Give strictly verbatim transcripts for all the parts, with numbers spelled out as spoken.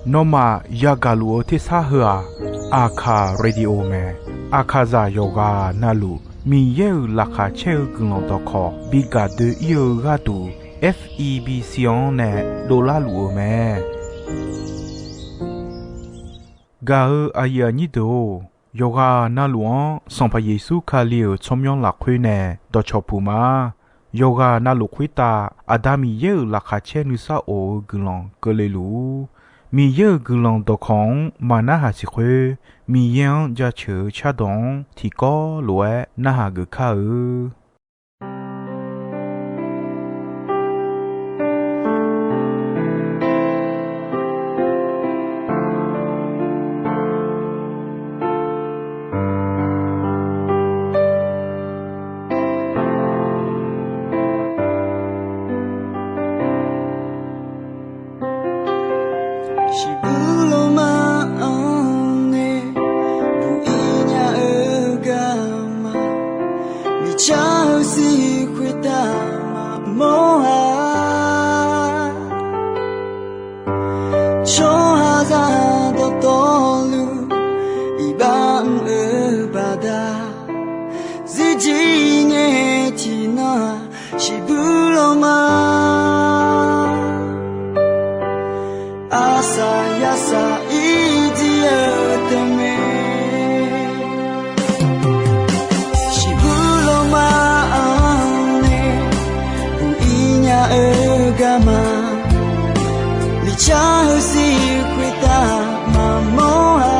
Nawmaf yagaq luf-eu tersar heu-aq, Aqkaq Radio mae. Aqkaqzaq yawqghaq navluf Miqyaer-euq laqkhaq caer-eu guiqlanq dawqkawq bi gaq doe-ir-eu gharduq, F E B C-anr nae dovlar luf-eu mae. Gaq-eu aqyuif aqnyir deuq-or, yawqghaq navluf-anr Sanqpaq Yeqsur Kali-euq tsawrmyanr lafkhoer nae dawqcawq puq ma. Yawqghaq navluf khoertav Aqda Miqyaer-euq laqkhaq caer nuisar of-eu guiqlanq keuvle luf-ur. Miqyaer-euq guiqlanq dawqkawq-anr maqnarhaq siq khoer, Miqyaer-anr jaceuq-eu cardawq-anr tiqkawv lof-aer narhaq geuf kar-eu. Shiqbuq lawma-anr nae buq-ir nya-eu garma, miqcar-eu sir khoertav maqmawr-a. Tsawrhaqzaq dawqtawvluf iqbax mr-eu baqda, zirjir ngae tiqnan-aq, shiqbuq lawma arsaq yarsaq ir jir-eu tae mae. Shiqbuq lawma-anr nae buq-ir nya-eu garma, miqcar-eu sir khoertav maqmawr-a.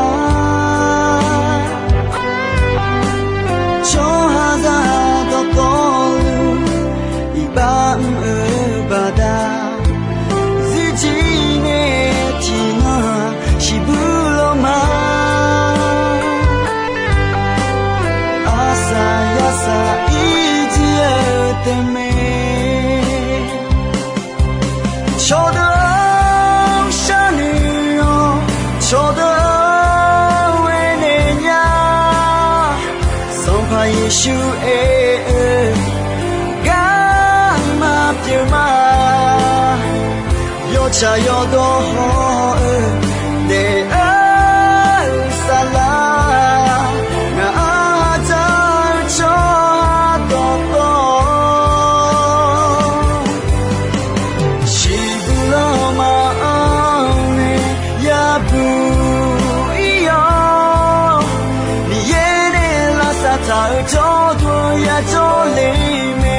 Tsawrhaqzaq dawqtawvluf iqbax mr-eu baqda, zirjir ngae tiqnan-aq, shiqbuq lawma arsaq yarsaq ir jir-eu tae mae. Cawqdeuq-or, sharnoeq-awq. Cawqdeuq-or, aernaeq nya. Sanqpaq Yeqsur aer-eu garma pyeuf ma. Yawtsaq yawdawr haw-eu daef-eu saflar, ngaq-anr dzaq-eu tsawrhaq dawqtawv, shiqbuq lawma-anr nae yabuq ir-awr, Miqyaer nae lavsav taq-eu jawrduq yajawr le mae.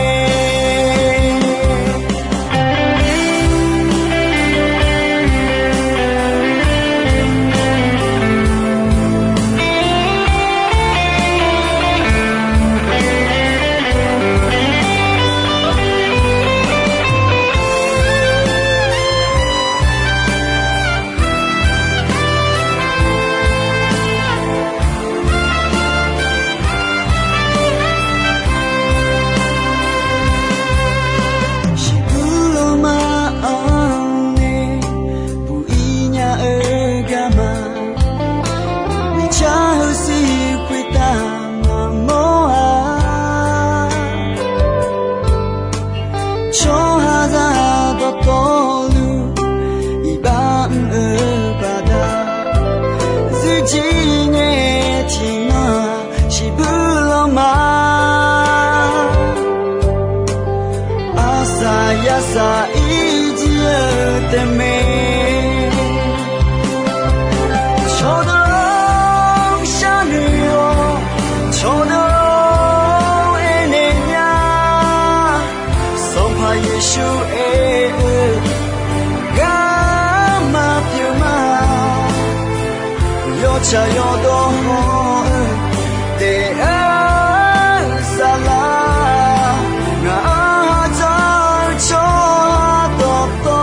Shiqbuq lawma-anr nae buq-ir nya-eu garma, miqcar-eu sir khoertav maqmawr-a. Tsawrhaqzaq dawqtawvluf iqbax mr-eu baqda, zirjir ngae tiqnan-aq, shiqbuq lawma arsaq yarsaq ir jir-eu tae mae. Cawqdeuq-or, sharnoeq-awq. Cawqdeuq-or, aernaeq nya. Sanqpaq Yeqsur aer-eu garma pyeuf ma. Yawtsaq yawdawr haw-eu daef-eu saflar, ngaq-anr dzaq-eu tsawrhaq dawqtawv,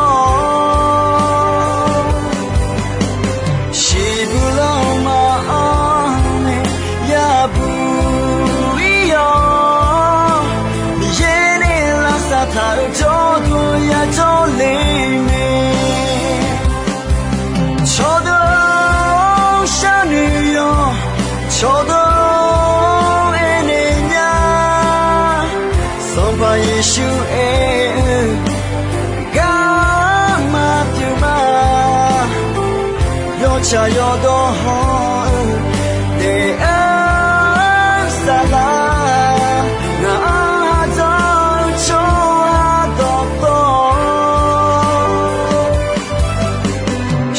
shiqbuq lawma-anr nae yabuq ir-awr, Miqyaer nae lavsav taq-eu jawrduq yajawr le mae. Cawqdeuq-or, sharnoeq-awq. Tsaq yawdawq hawr-eu daef-aer saflar, ngaq-anr ardawr-eu tsawrhaq dawqtawvluf,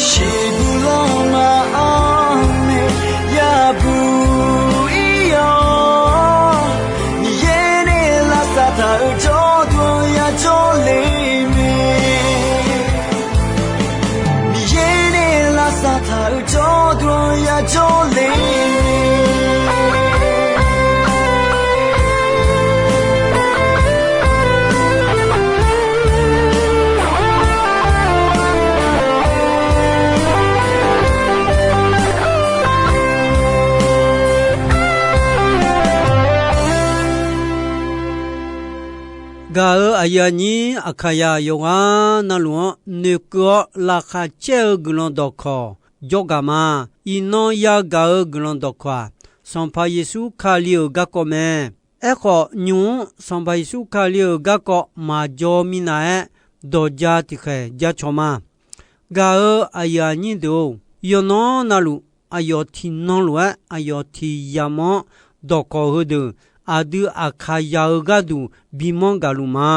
siqduq lanma-anr nae yabuq ir-awr, Miqyaer nae lavsav taq-euq jawrduq-anr yajawr le mae. Miqyaer nae lavsav taq-euq jawrduq-anr yajawr le mae. Gaq-euq aqyuif aqnyir Aqkaqyaq yawqghaq navluf-anr noeqkeuv-awr laqkhaq caer-eu guiqlanq dawqkawq jawrgaq ma. Iqnan yagaq-eu guiqlanq dawqkawq-aq, Sanqpaq Yeqsur Kali-euq garkawv mae. Aerkhawf, nymq-mr Sanqpaq Yeqsur Kali-euq garkawv maqjaw minav-aer, dawqja tiqkhaeq ja cawq ma. Gaq-euq aqyuif aqnyir deuq-or, yawqnan navluf aqyawf tiqnan lof-aer aqyawf tiq yamq-anr dawqkawq heudeuq aqdui Aqkaqyaq-euq gharduq bimanr gaqluf ma.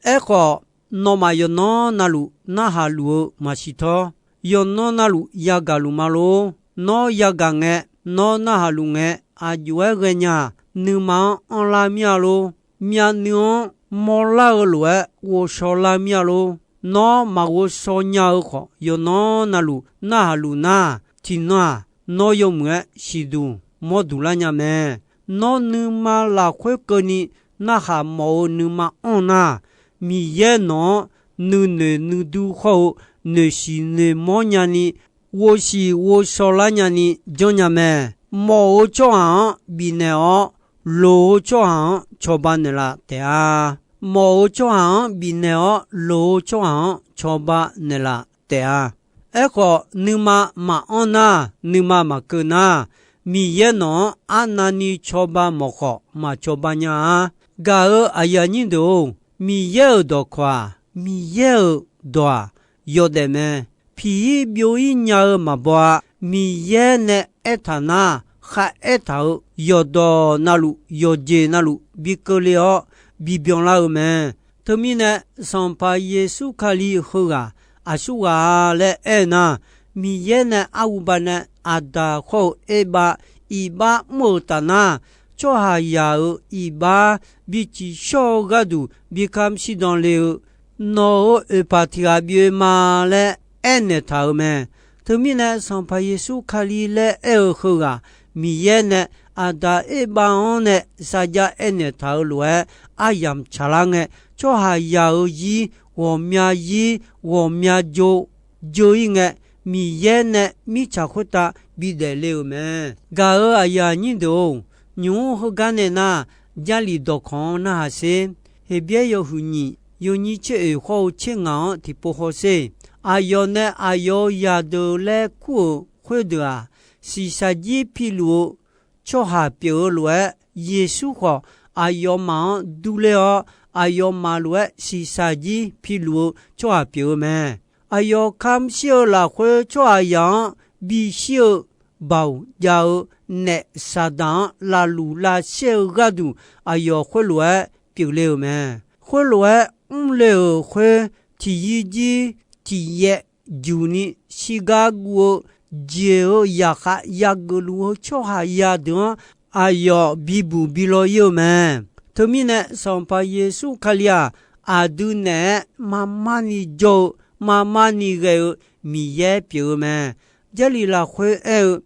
Aerkhawf, nawmaf yawqnan navluf narhaq luf-eu maqsiq tawr, yawqnan navluf yagaq luf ma lor. Nawr yagaq ngae, nawr narhaq luf ngae, aqjox-aer ghaenya-aq, nuima-anr anrlar mir-a lor. Myavnuiv-anr mawrlar-eu lof-aer ghovshaw lar mir-a lor. Nawr maqghovshaw nya-eu khawf, yawqnan navluf narhaq luf nar, tiqnan-aq, nawr yawmuiq-aer siqduq mawr duq lar nya mae. Nawr nuima lafkhoer keuvni narhaq mawf-eu nuima anr nar, Miqyaer nawq-anr nuinoeq nuidur khawr-eu noeqsiq noeqmawr nyani, ghovsiq ghovshaw lar nyani janrnya mae. Mawf-eu tsawrhaq-anr bifnaeq-awr, loq-eu tsawrhaq-anr cawba naeqlaf taef-a. Mawf-eu tsawrhaq-anr bifnaeq-awr, loq-eu tsawrhaq-anr cawba naeqlaf taef-a. Aerkhawf, nuima maqanr nar, nuima maqkeuv nar, Miqyaer nawq-anr arnavni cawba mawf khawf maqcawba nya-a. Gaq-euq aqyuif aqnyir deuq-or, Miqyaer-euq dawqkawq-aq, Miqyaer-euq dawq-aq, yawdaef mae. Piq-ir byov-ir nya-eu maqbaw-a. Miqyaer nae aertaq nar, kharaer taq-euq yawqdawq navluf, yawqjeq navluf bi keuvle-awr bibyan lar-eu mae. Teumirnae, Sanqpaq Yeqsur Kali heughaq aqsurghaq-a laer aer-eu nar, Miqyaer nae arhuba nae Aqdaq khawr-eu Erbav iqbax mr-euq taf nar, tsawrhaqzaq-euq iqbax bi ciqshawr-eu gharduq bi kamq shirdan le-eu, nawq-euq oeqpaq tiq ghaq bi oe ma laer aernaeq taq-euq mae. Teumirnae, Sanqpaq Yeqsur Kali laer aer-eu heughaq, Miqyaer nae Aqdaq Erbav-anr nae sarjax aernaeq taq-euq lof-aer aryamq tsaqlar ngae, tsawrhaqzaq-euq zir ghawqmya zir ghawqmya jo jeu-ir ngae, Miqyaer nae mirtsaq khoertav bidaef le-euq mae. Gaq-euq aqyuif aqnyir deuq-or, nymq-mr heugar nae nar, Jarlif dawqkawq-anr narhaq sher. Heqbyaer yawhuiq nyiq, yawnyir tser oeq khawr-eu tser ngaq-anr tiqpov hawsher. Aqyawf nae aqyawf-euq zaqdeuq laer kur-euq khoerdeuq-aq, shiqshaq jir piluf-eu tsawrhaq pyeuf-eu lof-aer, Yeqsur khawf aqyawfmaf-anr durler-awr, aqyawfmaf lof-aer shiqshaq jir piluf-eu tsawrhaq pyeuf-eu mae. Aqyawf kamq shir-eu lafkhoer tsawrhaqzaq-anr bishir-eu baoq jav-eu naef Saqdaq-anr lavluf lavshaer-eu gharduq, aqyawf khoerlof-aer pyeufle-euq mae. Khoerlof-aer mrle-euq khoer, tiqyir jir tiqyaev juqni shirgar guv-eu jeq-euq zaqkhav yageuf luf-eu tsawrhaqzaq deuq-anr aqyawf bibuq bi law ir-eu mae. Teumirnae, Sanqpaq Yeqsur Kali-aq, aqdui naeq-aer marmarni jawr-eu, marmarni ghae-eu Miqyaer pyeuf-eu mae. Jarlif lafkhoer aer-eu,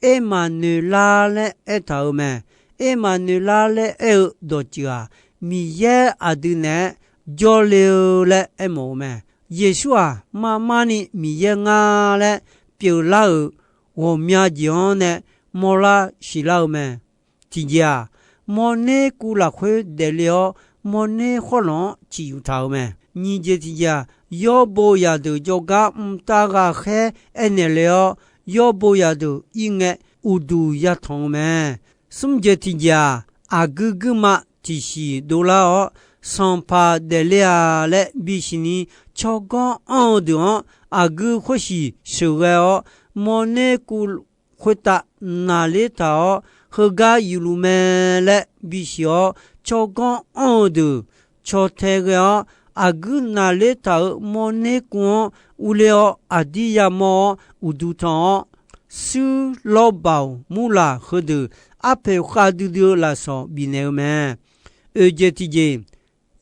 Ermaqnoeqlar laer aertaq-euq mae. Ermaqnoeqlar laer aer-eu dawqtsuif-aq, Miqyaer aqdui naeq-aer jawrle-eu laer aermawf-eu mae. Yeqsur-aq, marmarni Miqyaer ngar laer pyeuflar-euq ghawqmya jeq-anr nae mawrlar siqlar-eu mae. Tiqjeq-aq, mawrner kuv lafkhoer daefle-awr, mawrner khawrlawq-anr ciqyuf taq-euq mae. Nyiq jeq tiqjeq-aq, yawrbo zaqdeuq jawrgar mqtav ghaqkhaer aernaeq le-awr, yawrbo zaqdeuq ir ngae uqduq yatanq-eu mae. Smr jeq tiqjeq-aq, aqguir guirma tiqsiq dovlar-awr, Sanqpaq daefle-a laer bisiq ni, tsawrganr anr-eu deuq-anr aqguir khoersiq sheuqghae-awr, mawrner kuv khoertav naqler taq-awr, heugar yufluf mae laer bisiq-awr, tsawrganr anr-eu deuq caw tae ghae-awr, aqguir naqler taq-euq mawrner kuv-anr urler-awr, aqdir yamawr-awr uqduq tanq-awr, suir lawrbaq-awq murlaq heudeuq arpoeq khavdui dui-eu lafsawq bifnaeq-eu mae. Oeq jeq tiq jeq,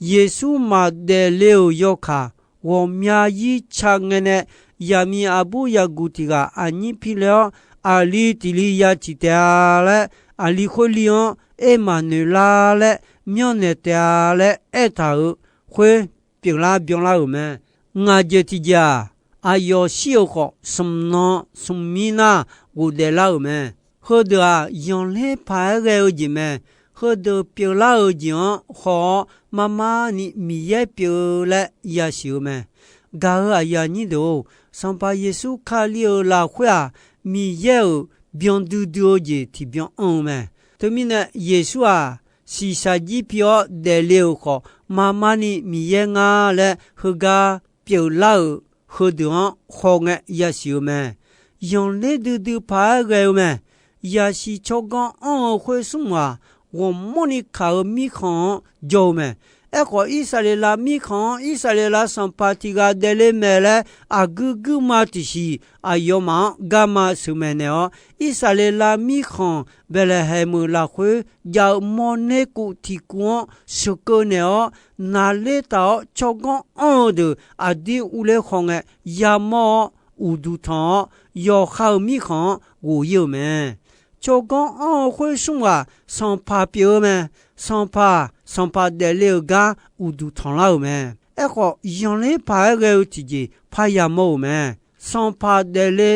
Yeqsur maqdaef le-euq yawkaq ghawqmya yir ca ngae nae, yaqmiq aqbur yaqguq tiq ghaq aqnyir pi le-awr, aqli tiq li ya ciq taef-a laer, aqli khoer li-anr Ermaqnoeqlar laer, myanrnaeq taef-a laer aertaq-euq khoer pyeuflar byanlar-euq mae. Ngaq jeq tiq jeq-aq, aqyawf shir-euq khawf, smq nan smq mir nar ghofdaef lar-euq mae. Heudeuq-aq, yanqler paq-aer ghae-eu jeq mae. Heudeuq pyeuflar-euq jeq-anr haw-awr, mar mar ni Miqyaer pyeuf-eu laer yasiq-eu mae. Gaq-euq aqyuif aqnyir deuq-or, Sanqpaq Yeqsur Kali-euq lafkhoer-aq, Miqyaer-euq byan duidui-eu jeq tiqbyan anr-eu mae. Teumirnae, Yeqsur-aq, shiqshaq jir pi-awr daefle-euq khawf, mar mar ni Miqyaer ngar laer heugar pyeuflar-euq heudeuq-anr hawngae yasiq-eu mae. Yanqler duidui paq-aer ghae-eu mae. Yasiq tsawrganr anr-eu khoer smr-aq, ghawqmanrni kaq-eu mirkhanq-anr jawr-eu mae. Aerkhawf, Irsaqleqlav mirkhanq-anr Irsaqleqlav sanqpaq tiq ghaq daefle mae laer aqguir guirma tiqsiq aqyawfmaf-anr garma sheuqmaeq naeq-awr, Irsaqleqlav mirkhanq Baeqlaeqhaeq meuq lafkhoer jav-eu mawrner kuv tiq kuv-anr sheuqkeuv naeq-awr, naqler taq-awr tsawrganr anr-eu deuq aqdir urler hawngae, yamawr-awr uqduq tanq-awr, yawqha-euq mirkhanq-anr ghof ir-euq mae. Tsawrganr anr-eu khoer smr ghaq sanqpaq pyeuf-eu mae. Sanqpaq, sanqpaq daefle-euq gar uqduq tanqlar-euq mae. Aerkhawf, yanqler paq-aer ghae-eu tiqjeq parya mawr-euq mae. Sanqpaq daefle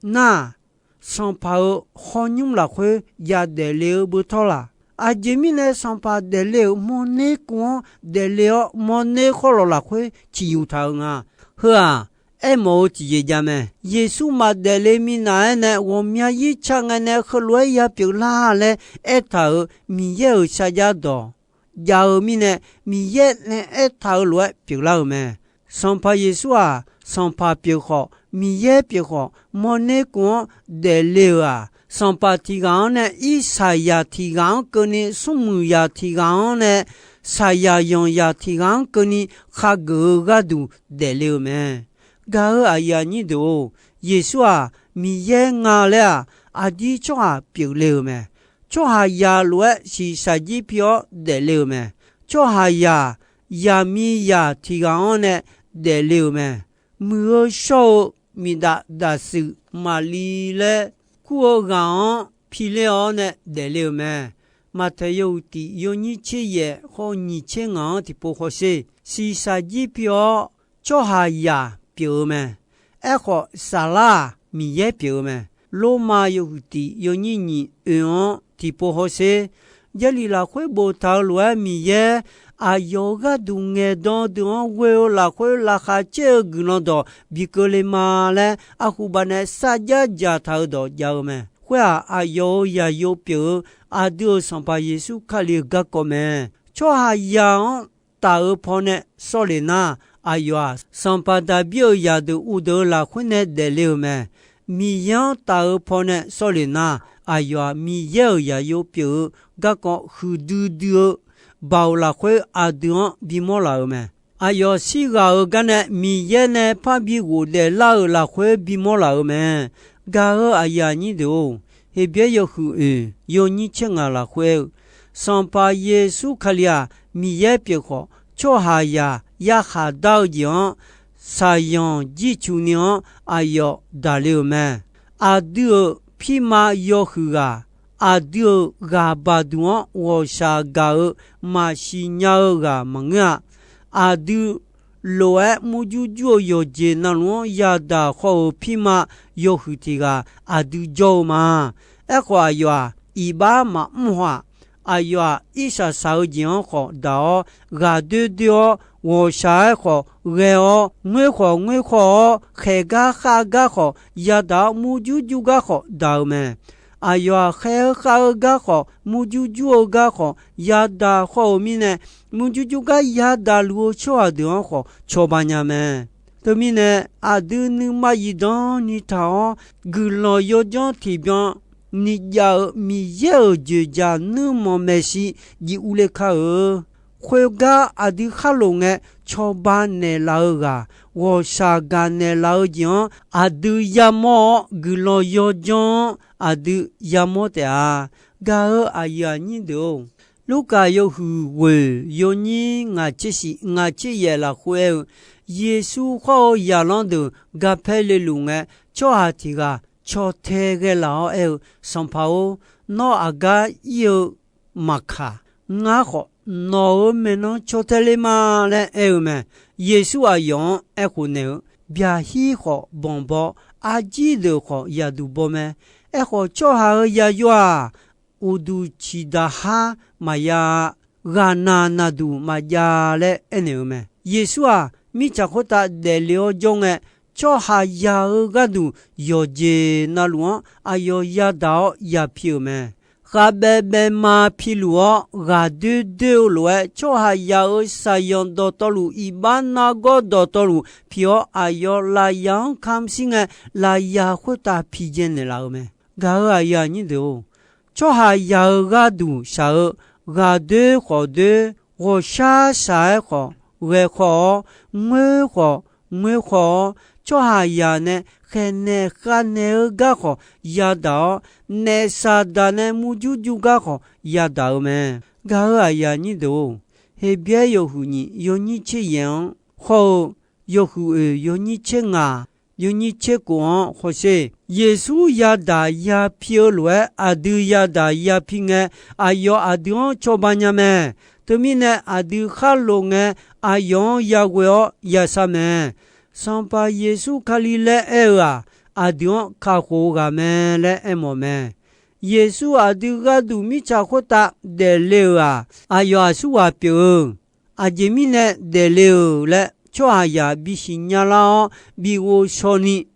nar, sanqpaq-euq hawr nymr lafkhoer jadaef le-eu beutawr laq? Aqjeq mirnae sanqpaq daefle-euq mawrner kuv-anr daefle-awr, mawrner khawrlawq lafkhoer ciqyuq taq-euq nga. Heu-aq, aermawf-eu tiqjeq jav mae. Yeqsur maqdaef le minav-aer nae ghawqmya yir ca ngae nae heulof-aer yapyeuf lar laer aertaq-euq Miqyaer-euq sarjax dawq jav-eu mirnae, Miqyaer nae aertaq-eu lof-aer pyeuflar-euq mae. Sanqpaq Yeqsur-aq, sanqpaq pyeuf khawf, Miqyaer pyeuf khawf, mawrner kuv-anr daefle-euq-aq, sanqpaq tiq ghaq-anr nae irsaqzaq tiq ghaq-anr keuvni, smrmuiq zaq tiq ghaq-anr nae saqyaq yanqzaq tiq ghaq-anr keuvni khageuf-eu gharduq daefle-euq mae. Gaq-euq aqyuif aqnyir deuq-or, Yeqsur-aq, Miqyaer nga laer-aq, aqdir tsawrhaq pyeufle-euq mae. Tsawrhaqzaq lof-aer shiqshaq jir pi-awr daefle-euq mae. Tsawrhaqzaq, zaqmiqzaq tiq ghaq-anr nae daefle-euq mae. Muiq-eu shawr-eu miqdaf daqsuif maqli laer kur-eu ghaq-anr piler-awr nae daefle-euq mae. Maqtaeq yawhuiq tiq yawnyir tser yaef hawr nyiq tser ngaq-anr tiqpov hawsher. Shiqshaq jir pi-awr tsawrhaqzaq pyeuf-eu mae. Aerkhawf, saflar-aq, Miqyaer pyeuf-eu mae. Lormav yawhuiq tiq yawnyir nyiq oe-anr tiqpov hawsher. Jarlif lafkhoer boftaq-eu lof-aer Miqyaer, aqyawf-euq gharduq ngaeqdan deuq-anr ghoe-eu lafkhoer laqkhaq caer-eu guiqlanq dawq bi keuvle ma laer, arhu baf nae sarjax dzaqtaq-eu dawq jav-eu mae. Khoer-aq, aqyawf-euq zaqyo pyeuf-eu aqdui-euq Sanqpaq Yeqsur Kali-euq garkawv mae. Tsawrhaqzaq-anr taf-eu pawnae sawr lef nar, aqyawf-aq, sanqpaq Daqbir-euq zaqdeuq uvdeuq-eu lafkhoer nae daefle-euq mae. Miqyaer-anr taf-eu pawnae sawr lef nar, aqyawf-aq, Miqyaer-euq zaqyo pyeuf-eu garkawv huiqdui dui-eu baoq lafkhoer aqdui-anr bimawr laf-euq mae. Aqyawf shirghaq-euq garnae Miqyaer nae parbi ghofdaef lar-euq lafkhoer bimawr laf-euq mae. Gaq-euq aqyuif aqnyir deuq-or, Heqbyaer yawhuiq oeq yawnyir tser ngaq lafkhoer aer-eu, Sanqpaq Yeqsur Kali-aq, Miqyaer pyeuf khawf, tsawrhaqzaq yarkhaq dar-eu jeq-anr, saqyanq jircuf ni-anr aqyawf daqle-euq mae. Aqdui-euq pirma yawhuiq ghaq, aqdui-euq ghaq baqduq-anr ghawqshaq gaq-eu maqsiq nya-eu ghaq maqngeur-a. Aqdui lof-aer murjur jur-eu yawqjeq navluf-anr yadaq haw-euq pirma yawhuiq tiq ghaq aqdui jawr-eu ma. Aerkhawf, aqyawf-aq, iqbax maqmr haw-aq. Aqyawf-aq, irsaq saq-eu jeq-anr khawf daq-awr, ghaqdoer doer-awr, ghawqshaq-aer khawf ghae-awr, ngoer khawf ngoer khawr-awr, khaeq gar khav gar khawf yadaq-awr, murjur jur gar khawf daq-eu mae. Aqyawf-aq, khaer-eu khav-eu gar khawf, murjur jur-eu gar khawf yadaq khawr-eu mirnae, murjur jur gar yadaq luf-eu tsawrhaq deuq-anr khawf cawba nya mae. Teumirnae, aqdui nuima zifdan ni taq-awr, guiqlanq yawdzanr tiqbyan ni jav-eu Miqyaer-euq dzoeqdzaq nuirmanq maeqshi jiv urler kar-eu. Khoergar aqdui kharlof ngae cawba naeqlaf-eu ghaq, ghawqshaq gaq naeqlaf-eu jeq-anr aqdui yamawr-awr, guiqlanq yawdzanr-anr aqdui yamawr taef-a. Gaq-eu aqyuif aqnyir deuq-or, Lurkaf yawhuiq ghoeq yawnyir ngaq tser shif ngaq tser yaef lafkhoer aer-eu, Yeqsur khawr-eu zaqlanr deuq ga paer le luf ngae, tsawrhaq tiq ghaq caw tae ghae laf-awr aer-eu, Sanqpaq-or, nawr aqgar ir-eu maqkaq, ngar khawf nawq-euq maeqnan caw tae le ma laer aer-eu mae. Yeqsur aqyawf-anr aerkhof naeq-eu, Byaqhir khawf banq baw, arjir deuq khawf yaqduq baw mae. Aerkhawf, tsawrhaq-euq yayawr-aq, uqduq ciqdaq har maqya-a. Ghaqnaq naqduq maqjav laer aernaeq-eu mae. Yeqsur-aq, mirtsaq khoertav daefle-awr jawr ngae, tsawrhaqzaq-euq gharduq yawqjeq navluf-anr aqyawf yadaq-awr yapi-euq mae. Khavbaev baev ma piluf-awr, ghaqdoer doer-eu lof-aer, tsawrhaqzaq-euq saqyanq dawqtawvluf, iqbax nargawr dawqtawvluf pi-awr, aqyawf lafyaq-anr kamq shir ngae, lafyaq khoertav pi jaev naeqlaf-eu mae. Gaq-eu aqyuif aqnyir deuq-or, tsawrhaqzaq-euq gharduq shaq-eu ghaqdoer khawf doer, ghawqshar shaq-aer khawf ghae khawf-awr, ngoer khawf ngoer khawf-awr, tsawrhaqzaq nae khaeqnaeq khavnaeq-eu gar khawf yadaq-awr, naef saqdaq nae murjur jur gar khawf yadaq-eu mae. Gaq-eu aqyuif aqnyir deuq-or, Heqbyaer yawhuiq nyiq yawnyir tser yaef-anr hawr-eu, yawhuiq oeq yawnyir tser ngaq yawnyir tser kof-anr hawsher. Yeqsur yadaq yapi-eu lof-aer aqdui yadaq yapi ngae, aqyawf aqdui-anr cawba nya mae. Teumirnae, aqdui kharlof ngae, aqyawf-anr yaghoe-awr yashar mae. Sanqpaq Yeqsur Kali laer aer-eu-aq, aqdui-anr kakhof-eu ghaq mae laer aermawf mae. Yeqsur aqdui gharduq mirtsaq khoertav daefle-euq-aq, aqyawf aqsurghaq pyeuf-eu, aqjeq mirnae daefle-euq laer tsawrhaqzaq bisiq nyalar-awr, bi ghovshaw ni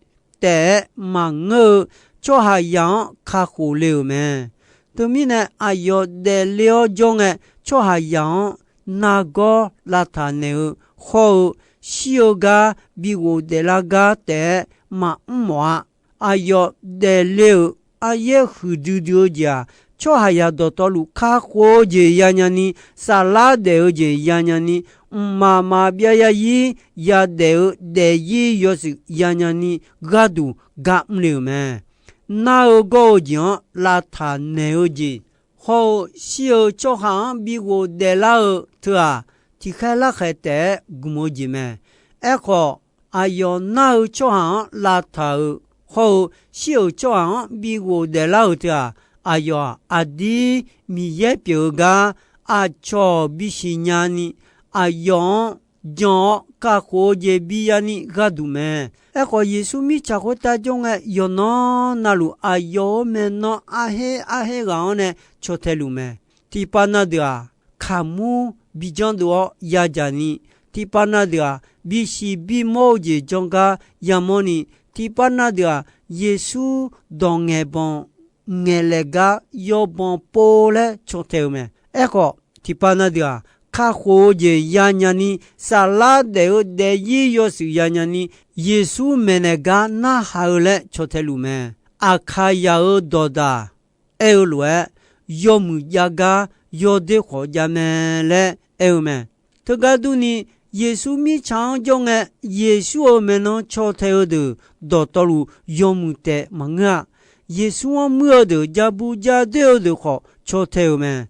taef-aer maqngeur-eu tsawrhaqzaq-anr kakhof le-euq mae. Teumirnae, aqyawf daefle-awr jawr ngae, tsawrhaqzaq-anr nargawr lavtaq naeq-eu hawr-eu, shir-eu gar bi ghofdaef lar gar taef-aer maqmr mawf-a. Aqyawf daefle-euq aryaer huiqdui dui-eu jeq-aq, tsawrhaqzaq dawqtawvluf kakhof-eu jeq yanya ni, saflar daef-eu jeq yanya ni, mqmaq maqbyav yazir yadaef-eu daefzir yawshuif yanya ni gharduq gar mr le-euq mae. Nar-eu gawr-eu jeq-anr lavtaq naeq-eu jeq, hawr-eu shir-eu tsawrhaq-anr bi ghofdaef lar-eu teu-aq, tiqkhaer larkhaeq taef-aer gmq-eu jeq mae. Aerkhawf, aqyawf nar-eu tsawrhaq-anr lavtaq-euq hawr-eu shir-euq tsawrhaq-anr bi ghofdaef lar-euq teu-aq, aqyawf-aq, aqdir Miqyaer pyeuf-eu gar aqcawq bisiq nya ni, aqyawf-anr jan-awr kakhof-eu jeq bi ya ni gharduq mae. Aerkhawf, Yeqsur mirtsaq khoertav jawr ngae, yawqnan navluf aqyawf-euq maeqnan arher arher ghaq-anr nae caw tae luf mae. Tiqpav na deuq-aq, kaqmur bi janrdov-awr yadzaq ni, tiqpav na deuq-aq, bisiq bimawr-eu jeq janr gar yamawr ni, tiqpav na deuq-aq, Yeqsur dawq ngaeqbanq ngaeqlaeq gar yawbanq pov laer caw tae-eu mae. Aerkhawf, tiqpav na deuq-aq, kakhof-eu jeq yanya ni, saflar daef-eu daefzir yawshuif yanya ni, Yeqsur maeqnaeq gar narhaq-eu laer caw tae luf mae. Aqkaqyaq-euq dawqdaq aer-eu lof-aer, yawmuiq jav gar yawdoer khawf jav mae laer aer-eu mae. Teugar durni, Yeqsur mirtsaq-anr jawr ngae, Yeqsur-euq maeqnan caw tae-eu deuq dawqtawvluf yawmuiq taef maqngeur-a. Yeqsur-anr muir-eu deuq, ja bu ja doer-eu deuq khawf caw tae-euq mae.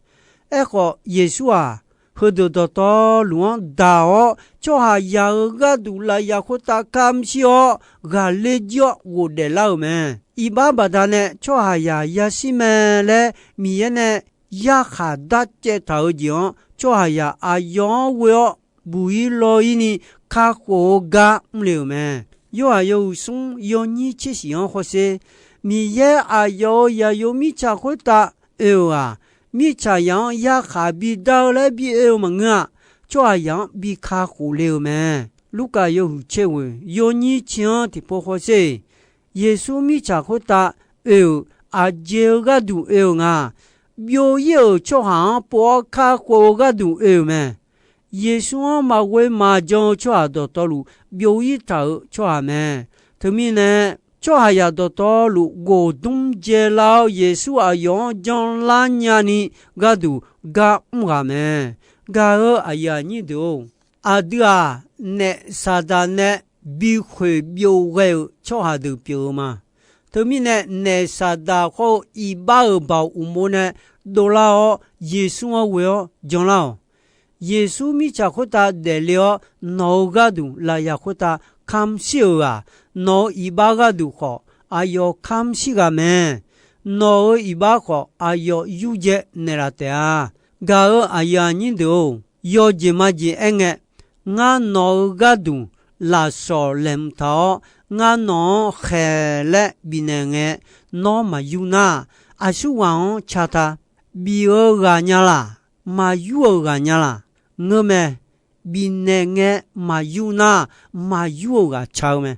Aerkhawf, Yeqsur-aq, heudeuq dawqtawvluf-anr daq-awr, tsawrhaqzaq-euq gharduq lafyaq khoertav kamq shir-awr, ghaqler jir-awr ghofdaef lar-euq mae. Iqbax baqdanae tsawrhaqzaq yashir mae laer Miqyaer nae yarkhaq darcaev taq-eu jeq-anr, tsawrhaqzaq aqyawf-anr ghoe-awr buq-ir law-ir ni kakhof-eu gar mr le-euq mae. Yorhaq yawhuiq smr yawnyir tser shif-anr hawsher. Miqyaer aqyawf-euq zaqyo mirtsaq khoertav oe-euq-aq, mirtsaqzaq-anr yarkhaq bidar-eu laer bi oe-eu maqngeur-a. Tsawrhaqzaq-anr bi kakhof le-euq mae. Lurkaf yawhuiq tser ghoeq yawnyir tser-anr tiqpov hawsher-eq. Yeqsur mirtsaq khoertav oe-euq aqjeq-eu gharduq oe-euq nga. Byov-ir-euq tsawrhaq-anr pov-awr kakhof-eu gharduq oe-euq mae. Yeqsur-anr maqghoe maqjan-eu tsawrhaq dawqtawvluf byov-ir taq-euq tsawrhaq mae. Teumirnae, tsawrhaqzaq dawqtawvluf ghofdmr dzaelar-awr, Yeqsur aqyawf-anr janlar nyani gharduq gar mr ghaq mae. Gaq-eu aqyuif aqnyir deuq-or, aqdui-aq, naef Saqdaq nae bikhoeq byov ghae-euq tsawrhaq deuq pyeuf-eu ma. Teumirnae, naef Saqdaq khawr-eu iqbax-euq baoq uqmov nae dovlar-awr, Yeqsur-anr ghoe-awr janlar-awq. Yeqsur mirtsaq khoertav daefle-awr, nawq-euq gharduq lafyaq khoertav kamq shir-euq ghaq, nawq-euq iqbax gharduq khawf aqyawf kamq shir ghaq mae. Nawq-euq iqbax khawf aqyawf yurdzae naeqlaf taef-a. Gaq-eu aqyuif aqnyir deuq-or, yawjeq majeq aer ngae, ngar nawq-euq gharduq lafsawq laeqhmq taq-awr, ngar nawq-anr khaeq laer bifnaeq ngae, nawr maqyur nar, aqsurghaq-anr ca ta. Bif-eu ghaq nya laq? Maqyur-euq ghaq nya laq? Ngeur mae. Bifnaeq ngae maqyur nar, maqyur-euq ghaq ca-eu mae.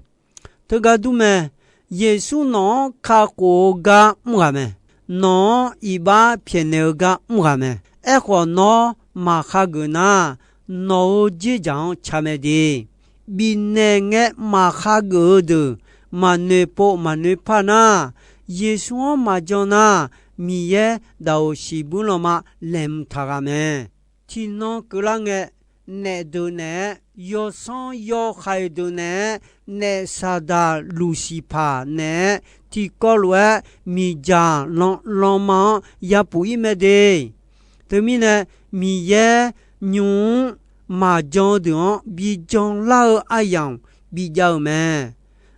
Teugar dur mae. Yeqsur nawq-anr kakhof-eu gar mr ghaq mae. Nawq-anr iqbax pyaeqnaeq-eu gar mr ghaq mae. Aerkhawf, nawr maqkhageuf nar, nawq-euq dzerdzaq-anr ca mae de. Bifnaeq ngae maqkhageuf-eu deuq maqnoeq pov maqnoeq par nar, Yeqsur-anr maqjan nar, Miqyaer daq-euq siqbuir lanma laeqhmq taq ghaq mae. Tiqnan keuvlar ngae, naef deuq naeq-aer, yawsanr yawhaiq deuq naeq-aer, naef Saqdaq Luqsiqpaq naeq-aer, tiqkawv lof-aer miqdzaq lan lanma-anr yapuf-ir mae de. Teumirnae, Miqyaer nymq-mr maqjan-eu deuq-anr bijan lar-eu aryamq bijav-euq mae.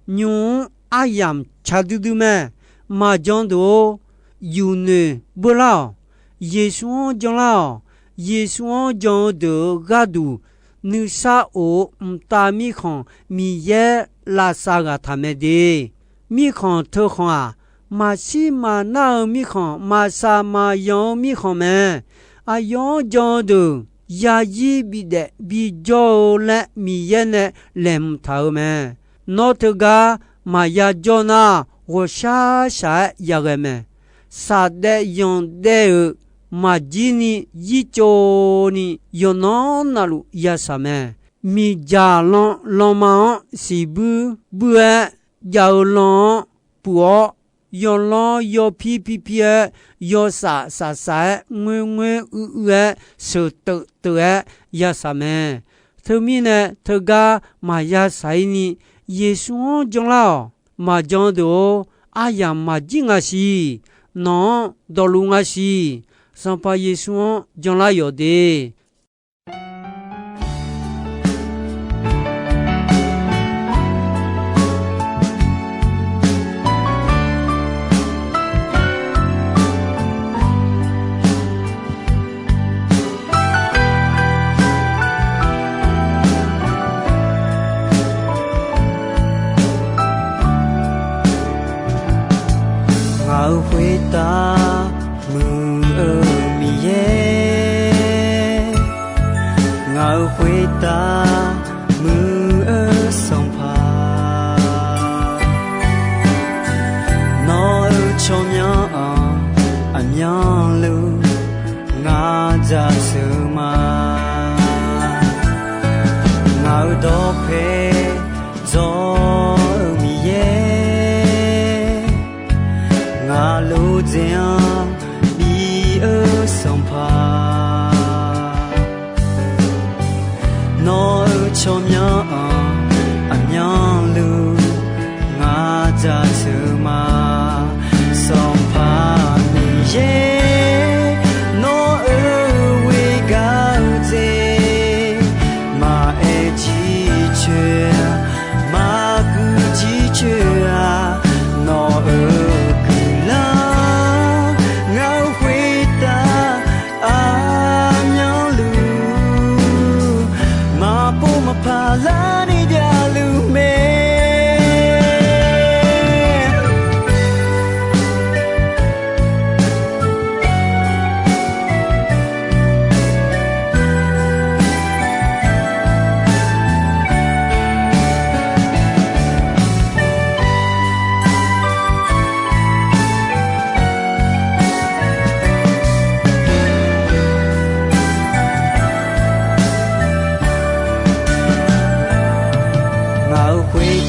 Nymq-mr aryamq ca duidui mae. Maqjan deuq-or, yufnoeq beurlar-awq. Yeqsur-anr janlar-awq. Yeqsur-anr jan-eu deuq-euq gharduq, nuisar of-eu mqtav mirkhanq Miqyaer lavsav ghaq taq mae de. Mirkhanq teukhanq-aq, maqshir maqnar-eu mirkhanq, maqsaq maqyanq-eu mirkhanq mae. Aqyawf-anr jan-eu deuq yazir bidaef bijawr-eu laer Miqyaer nae laeqhmq taq-euq mae. Nawr teugar maqya jawr nar, ghawqshaq shaq-aer yaghae mae. Safdaev yanqdaev-euq maqjir ni, yirtsov ni yawqnan navluf yasaq mae. Miqdzaq lan lanma-anr siqbuir buir-aer, jav-eu lan-anr puq-awr, yawlanr yawpir pirpir-aer, yawsaf safsaf-aer, ngoerngoer uiruir-aer, sheuqteuv teuv-aer yasaq mae. Teumirnae teugar maqya saq-ir ni, Yeqsur-anr janlar-awq. Maqjan deuq-or, aryamq maqjir nga siq. Nawq-anr dawqluf nga siq. Sanqpaq Yeqsur-anr janlar yawq de. Ngaq-euq khoertav muiq-eu Miqyaer, ngaq-euq khoertav muiq-eu Sanqpaq, nawq-euq tsawrmyanr-anr aqmyanluf ngar jaceuq-eu ma. Ngaq-euq dawqpae dzawr-eu Miqyaer, ngaq lodzae-anr bi-eu Sanqpaq, nawq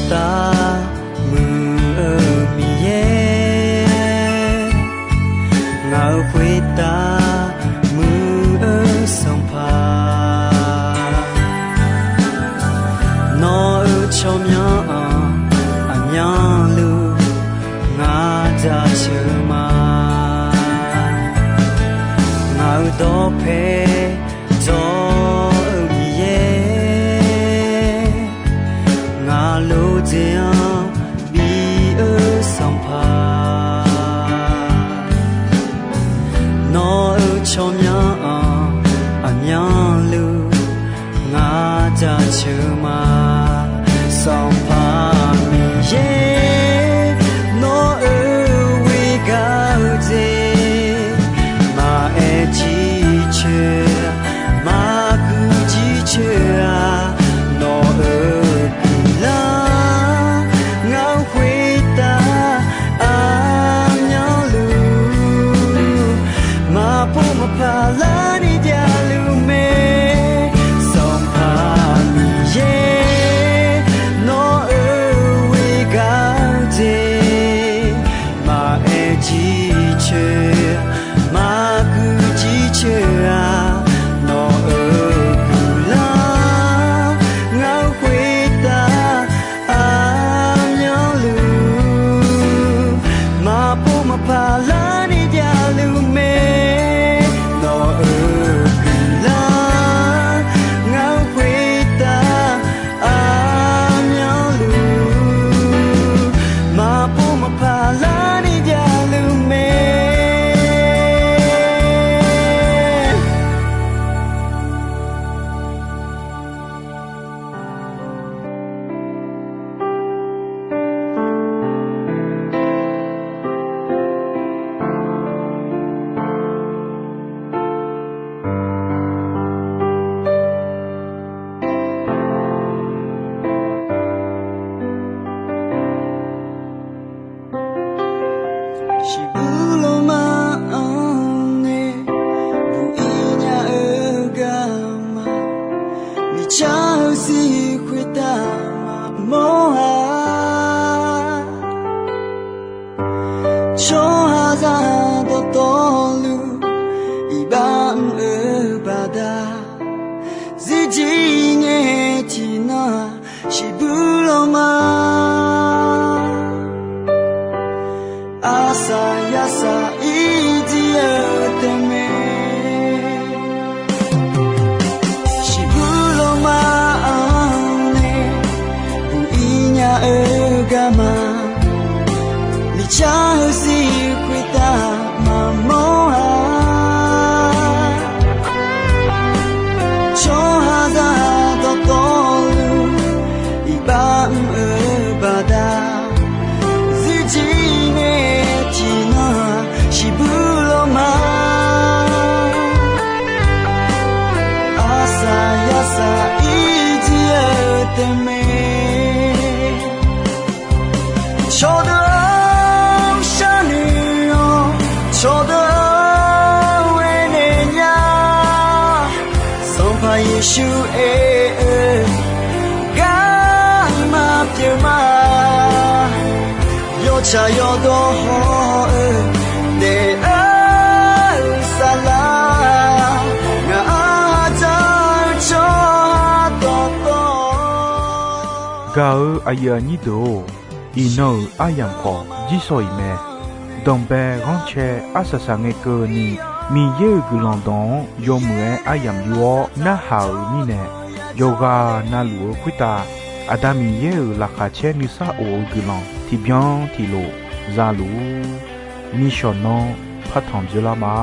Khoertav muiq-eu Miqyaer, ngaq-euq khoertav muiq-eu Sanqpaq, nawq-euq tsawrmyanr-anr aqmyanluf ngaq jaceuq ma. Ngaq-euq dawqpae dawq-eu Miqyaer, ngaq lof dzaeq-anr bi-eu Sanqpaq, nawq-euq tsawrmyanr-anr aqmyanluf ngaq jaceuq ma. Sanqpaq Miqyaer, nawq-euq ghoegaq-eu jeq maqaer jircoer, maqguq jircoer-a. Nawq-euq guiqlanq ngaq-anr khoertav aqmyanluf maqpov maqpaq larni javluf mae. Sanqpaq Miqyaer, nawq-euq ghoegaq-eu jeq maqaer jircoer, maqguq jircoer-a. Nawq-euq guiqlanq ngaq-anr khoertav aqmyanluf maqpov maqpaq larni javluf mae. Nawq-euq guiqlanq ngaq-anr khoertav aqmyanluf maqpov maqpaq larni javluf mae. Shiqbuq lawrma-anr nae buq-ir nya-eu garma, miqcar-eu zir khoertav maqmawr-a. Tsawrhaqzaq dawqtawvluf iqbax mr-eu baqda, zirjir ngae tiqnan-aq, shiqbuq lawrma arsaq yarsaq irjir-eu tae mae. Shiqbuq lawrma-anr nae buq-ir nya-eu garma, miqcar-eu zir khoertav maqmawr-a. Tsawrhaqzaq dawqtawvluf iqbax mr-eu baqda, zirjir ngae tiqnan shiqbuq lawrma arsaq yarsaq irjir-eu tae mae. Cawqdeuq-anr sharnoeq-awr, cawqdeuq-anr aernaeq nya. Sanqpaq Yeqsur aer-eu garma pyeuf ma. Yawtsaq yawdawr haw-eu daef-eu saflar, ngaq-anr hadzaq-eu tsawrhaq dawqtawv. Gaq-euq aqyuif aqnyir deuq-or, iqnan-euq aryamq khawf jirsawq iq mae. Danqbae ghanrcae arsaq saq ngae keuvni, Miqyaer-euq guiqlanq dawq-anr yawmuiq-aer aryamq yur-awr narhaq-euq mirnae, yawqghaq navluf-eu khoertav Aqda Miqyaer-euq laqkhaq caer nuisar of-eu guiqlanq tiqbyan tiqlof za luf-ur. Nishawq nanr partanq dzoerlar ma.